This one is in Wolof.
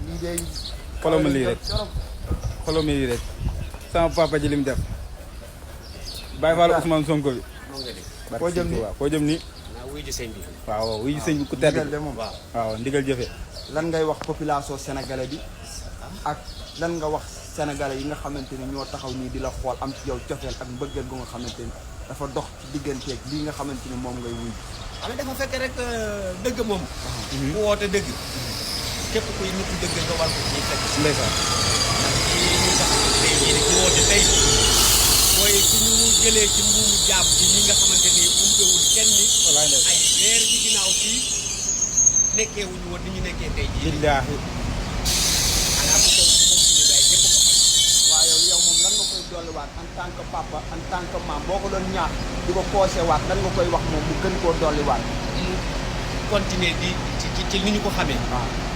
lii day. xoolal ma lii rek xoolal ma lii rek sama papa ji lim def bàyyi faal Ousmane Sonko bi. foo jëm nii foo jëm nii. wuy ji sëñ bi. waaw wuy ji sëñ bi ku tedd. ndigal de moom waaw ndigal jëfe. lan ngay wax population sénégalais bi ak lan nga wax sénégalais yi nga xamante ni ñoo taxaw nii di la xool am ci yow cofeel ak mbëggeel gu nga xamante ni dafa dox ci digganteeg lii nga xamante ni moom ngay wuy. xam nga dafa fekk rek dëgg moom. ku woote dëgg. képp kuy nit ku dëgg nga war ko ciy fekk. ndeysaan. ndax ñu tax tey jii rek ku woote tey mooy su ñu jëlee ci mbuumu jaam bi ñi nga xamante ni umpewul kenn ni. wallaay ndeysaan. ay weer ci ginnaaw fii nekkee wuñu woon ni ñu nekkee tey jii. billaahi. xanaa bu ko continué waaye ñëpp ko xam. waaye yow moom lan nga koy dolliwaat en tant que papa en tant que maam boo ko doon ñaax di ko poosé waat lan nga koy wax moom mu gën koo dolliwaat. mu continuer di ci ni ñu ko xamee. waaw